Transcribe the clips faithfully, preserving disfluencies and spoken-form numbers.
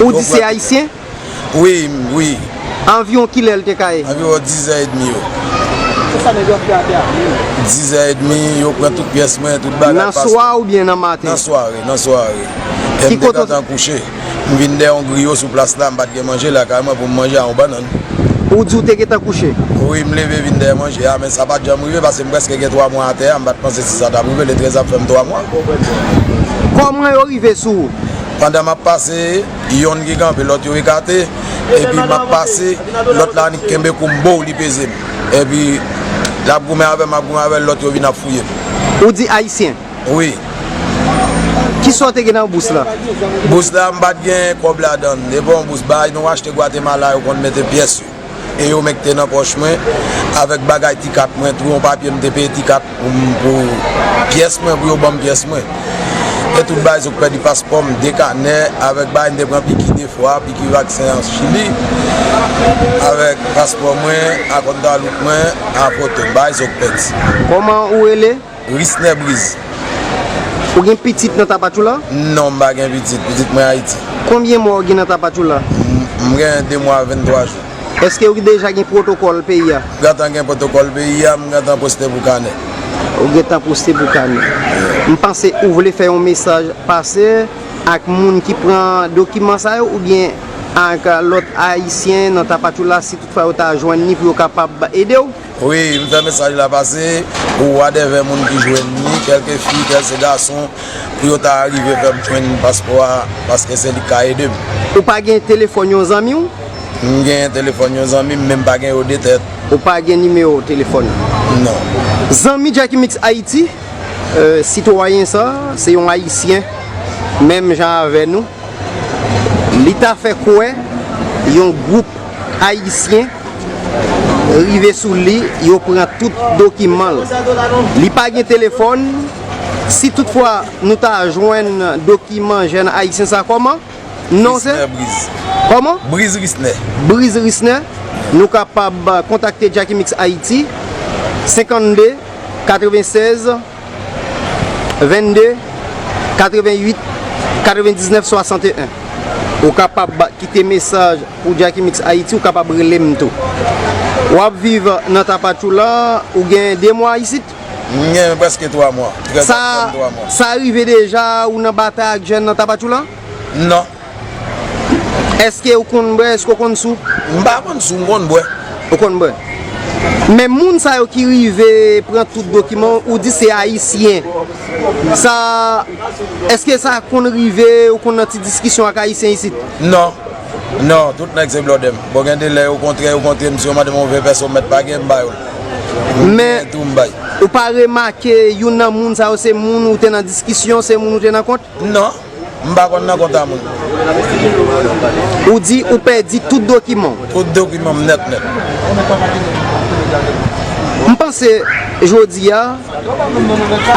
Ou di se ayisyen? Wi, wi. Anviwon kilè l te ka ye? Anviwon dizè edmi yo. Se sa nèg yo ap fè atè a. Dizè edmi, yo pran tout pyès mwen, tout bagay. Nan swa oubyen nan maten? Nan sware, nan sware. E m te gentan kouche. M vin dèyè yon griyo sou plas la, m pa t gen manje lakay mwen pou m manje a yon bannann. Ou di w te gentan kouche? Wi, m leve vin dèyè manje a, men sa pa t janm rive paske m prèske gen twa mwa atè a, m pa t panse si sa t ap rive, le trèz ap fè m twa mwa. Kòman yo rive sou ou? Pandan m ap pase, yonn ki kanpe, lòt yo ekate, epi m ap pase, lòt la annik kenbe kou m, bow, li peze m. Epi l ap goumen avè m, ap goumen avè l, lòt yo vin ap fouye m. Ou di ayisyen? Wi. Kisa w te gen nan bous la? Bous la, m pa t gen kòb ladan l. E pa yon bous bay, nou achte Gwatemala, yo konn mete pyès yo. E yo menm ki te nan pòch mwen, avèk bagay ti kat mwen tou, yon papye m te peye ti kat pou m, pou pyès mwen, pou yo ban m pyès mwen. E tout bagay, zòt pèdi paspò m, de kanè, avèk bagay m te pran piki de fwa, piki vaksen an Chili, avèk paspò mwen, ak kòd dalouk mwen, ak foto m, bagay zòt pèdi. Kòman ou rele? Risnè Briz. Ou gen pitit nan Tapachula? Non, m pa gen pitit. Pitit mwen Ayiti. Konbyen mwa w gen nan Tapachula? M, m gen de mwa venntwa jou. Èske w deja gen pwotokòl peyi a? M gentan gen pwotokòl peyi a, m gentan poste pou kanè. Ou gentan poste pou kanè. M panse ou vle fè yon mesaj pase ak moun ki pran dokiman sa yo oubyen ak lòt ayisyen nan Tapachula si toutfwa yo ta jwenn li pou yo kapab ede w? Wi, m fè mesaj la pase pou wadèvè moun ki jwenn li, kèlke fi, kèlke gason, pou yo ta rive fè m jwenn paspò a, paske se li k ka ede m. Ou pa gen telefòn yon zanmi w? M gen telefòn yon zanmi m, men m pa gen yo de tèt. Ou pa gen nimewo telefòn? Non. Zanmi Jacky Mix Haïti, euh, sitwayen sa, se yon ayisyen, menm jan avè nou. Li ta fè kwè yon gwoup ayisyen rive sou li, yo pran tout dokiman l. Li pa gen telefòn. Si toutfwa nou ta jwenn dokiman jèn ayisyen sa, kòman? Non, se? Risnè Briz. Kòman? Briz Risnè. Briz Risnè. Nou kapab kontakte Jacky Mix Haïti, senkannde, katrevennsèz, vennde, katrevennuit, katrevendiznèf, swasanteyen. Ou kapab kite mesaj pou Jacky Mix Haïti, ou kapab rele m tou. W ap viv nan Tapachula, ou gen de mwa isit? M gen prèske twa mwa. Trèz ap fè m twa mwa. Sa rive deja ou nan batay ak jèn nan Tapachula? Non. Èske ou konn bwè? Èske ou konn sou? M pa konn sou, m konn bwè. Ou konn bwè. Men moun sa yo ki rive pran tout dokiman, ou di se ayisyen. Sa, èske sa konn rive, ou konn nan ti diskisyon ak ayisyen isit? Non. Non, tout nèg se blòdè m. Bon, gen de lè yo kontre, yo kontre m, si yo mande m yon ven pèso m mèt pa gen, m ba yo l. Men, tou m bay. Ou pa remake youn nan moun sa yo se moun ou te nan diskisyon, se moun ou te nan kont? Non. M pa konn nan kont a moun. Ou di ou pèdi tout dokiman w? Tout dokiman m nèt nèt. M panse jodi a,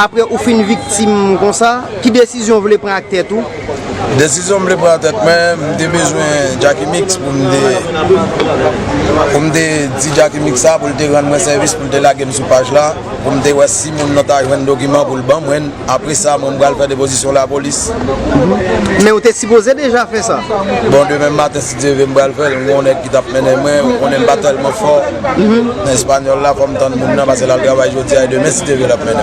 apre ou fin viktim konsa, ki desizyon w vle pran ak tèt ou? Desizyon m vle pran ak tèt mwen, m te bezwen Jacky Mix pou m te, pou m te di Jacky Mix sa, pou l te rann mwen sèvis, pou l te lage m sou paj la, pou m te wè si moun nan ta jwenn dokiman pou l ban mwen. Apre sa, mwen, m pral fè depozisyon lapolis. Men ou te sipoze deja fè sa. Bon, demen maten, si Dye vle, m pral fè l. M gen yon nèg ki t ap mennen mwen, ou konnen m pa tèlman fò nan espanyòl la, fò m tann moun nan, paske l al travay jodi a, e demen, si Dye vle, l ap mennen